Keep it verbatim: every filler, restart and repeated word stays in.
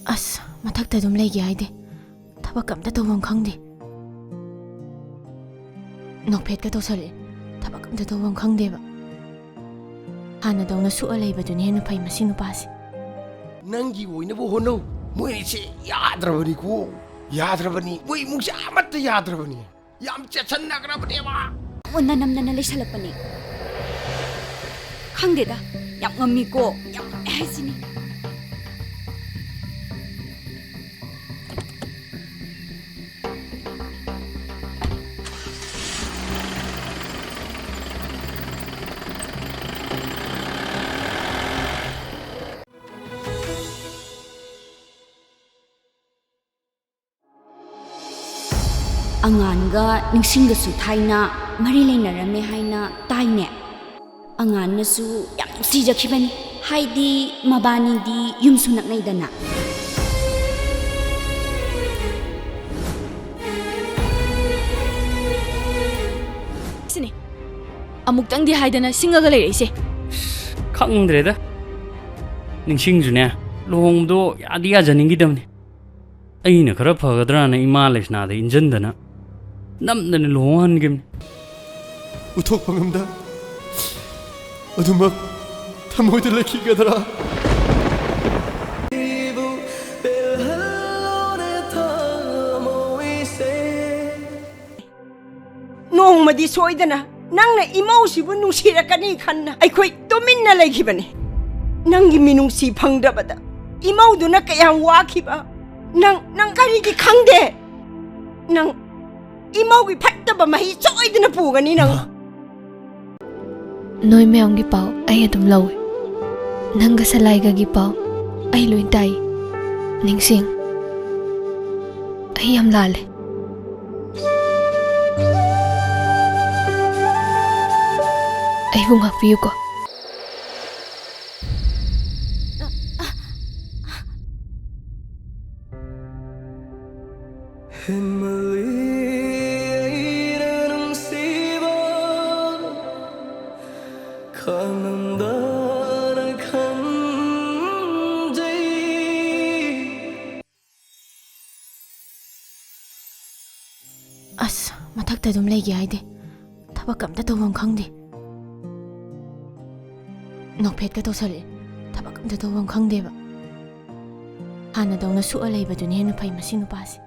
ꯑꯁ, ꯃꯊꯛꯇ ꯑꯗꯨꯝ ꯂꯩꯒꯦ ꯍꯥꯏꯗꯦ꯫ ꯊꯕꯛ ꯑꯝꯇ ꯇꯧꯐꯝ ꯈꯪꯗꯦ꯫ ꯅꯣꯛꯐꯦꯠꯀ ꯇꯧꯁꯜꯂꯛꯑꯦ꯫ ꯊꯕꯛ ꯑꯝꯇ ꯇꯧꯐꯝ ꯈꯪꯗꯦꯕ꯫ ꯍꯥꯟꯅꯗꯧꯅ ꯁꯨꯛꯑ ꯂꯩꯕꯗꯨꯅ ꯍꯦꯟꯅ ꯐꯩ ꯃꯁꯤ ꯅꯨꯄꯥꯁꯦ꯫ ꯅꯪꯒꯤ ꯑꯣꯏꯅꯕ ꯍꯣꯠꯅꯧ꯫ ꯃꯣꯏ ꯑꯅꯤꯁꯦ ꯌꯥꯗ꯭ꯔꯕꯅꯤꯀꯣ꯫ ꯌꯥꯗ꯭ꯔꯕꯅꯤ꯫ ꯃꯣꯏ ꯏꯃꯨꯡꯁꯦ ꯑꯃꯠꯇ ꯌꯥꯗ꯭ꯔꯕꯅꯤ꯫ ꯌꯥꯝ ꯆꯦꯠꯁꯟꯅꯈ꯭ꯔꯕꯅꯦꯕ꯫ ꯑꯣꯟꯅ ꯅꯝꯅꯅ ꯂꯩꯁꯜꯂꯛꯄꯅꯦ꯫ ꯈꯪꯗꯦꯗ, ꯌꯥꯝ ꯉꯝꯃꯤꯀꯣ, ꯌꯥꯝ ꯉꯝꯃꯦ ꯍꯥꯏꯁꯤꯅꯤ꯫ ꯑꯉꯥꯟꯒ ꯅꯤꯡꯁꯤꯡꯒꯁꯨ ꯊꯥꯏꯅ ꯃꯔꯤ ꯂꯩꯅꯔꯝꯃꯦ ꯍꯥꯏꯅ ꯇꯥꯏꯅꯦ꯫ ꯑꯉꯥꯟꯅꯁꯨ ꯌꯥꯝ ꯅꯨꯡꯁꯤꯖꯈꯤꯕꯅꯤ, ꯍꯥꯏꯗꯤ ꯃꯕꯥꯅꯤꯗꯤ ꯌꯨꯝꯁꯨ ꯅꯛꯅꯩꯗꯅ꯫ ꯁꯤꯅꯤ, ꯑꯃꯨꯛꯇꯪꯗꯤ ꯍꯥꯏꯗꯅ ꯁꯤꯡꯉꯒ ꯂꯩꯔꯛꯏꯁꯦ꯫ ꯈꯪꯗ꯭ꯔꯦꯗ꯫ ꯅꯤꯡꯁꯤꯡꯁꯨꯅꯦ, ꯂꯨꯍꯣꯡꯕꯗꯣ ꯌꯥꯗꯤ ꯌꯥꯖꯅꯤꯡꯈꯤꯗꯕꯅꯤ꯫ ꯑꯩꯅ ꯈꯔ ꯐꯒꯗ꯭ꯔꯥꯅ ꯏꯃꯥ ꯂꯩꯁꯅꯥꯗ ꯏꯟꯖꯟꯗꯅ ꯅꯝꯗꯅ ꯂꯨꯍꯣꯡꯍꯟꯈꯤꯕꯅꯤ꯫ ꯎꯠꯊꯣꯛꯄ ꯉꯝꯗ ꯑꯗꯨꯃꯛ ꯊꯃꯣꯏꯗ ꯂꯩꯈꯤꯒꯗ꯭ꯔꯥ? ꯅꯣꯡꯃꯗꯤ ꯁꯣꯏꯗꯅ ꯅꯪꯅ ꯏꯃꯧꯁꯤꯕꯨ ꯅꯨꯡꯁꯤꯔꯛꯀꯅꯤ ꯈꯟꯅ ꯑꯩꯈꯣꯏ ꯇꯨꯃꯤꯟꯅ ꯂꯩꯈꯤꯕꯅꯤ꯫ ꯅꯪꯒꯤ ꯃꯤꯅꯨꯡꯁꯤ ꯐꯪꯗꯕꯗ ꯏꯃꯧꯗꯨꯅ ꯀꯌꯥꯝ ꯋꯥꯈꯤꯕ ꯅꯪ, ꯅꯪ ꯀꯔꯤꯒꯤ ꯈꯪꯗꯦ? ꯅꯪ ꯏꯃꯧꯒꯤ ꯐꯠꯇꯕ ꯃꯍꯩ ꯁꯣꯏꯗꯅ ꯄꯨꯒꯅꯤ ꯅꯪ꯫ ꯅꯣꯏ ꯃꯌꯥꯝꯒꯤ ꯄꯥꯎ ꯑꯩ ꯑꯗꯨꯝ ꯂꯧꯏ꯫ ꯅꯪꯒ ꯁꯂꯥꯏꯒꯒꯤ ꯄꯥꯎ ꯑꯩ ꯂꯣꯏ ꯇꯥꯏ꯫ ꯅꯤꯡꯁꯤꯡ, ꯑꯩ ꯌꯥꯝ ꯂꯥꯜꯂꯦ꯫ ꯑꯩꯕꯨ ꯉꯥꯛꯄꯤꯌꯨꯀꯣ꯫ ꯍꯦꯟꯃꯜꯂꯤ ꯑꯩꯅ ꯅꯨꯡꯁꯤꯕ, ꯈꯥꯡꯉꯝꯗꯅ ꯈꯟꯖꯩ꯫ ꯃꯊꯛꯇ ꯑꯗꯨꯝ ꯂꯩꯒꯦ ꯍꯥꯏꯗꯦ꯫ ꯊꯕꯛ ꯑꯝꯇ ꯇꯧꯐꯝ ꯈꯪꯗꯦ꯫ ꯅꯣꯛꯐꯦꯠꯀ ꯇꯧꯁꯜꯂꯛꯑꯦ꯫ ꯊꯕꯛ ꯑꯝꯇ ꯇꯧꯐꯝ ꯈꯪꯗꯦꯕ꯫ ꯍꯥꯟꯅꯗꯧꯅ ꯁꯨꯛꯑ ꯂꯩꯕꯗꯨꯅ ꯍꯦꯟꯅ ꯐꯩ ꯃꯁꯤ ꯅꯨꯄꯥꯁꯦ꯫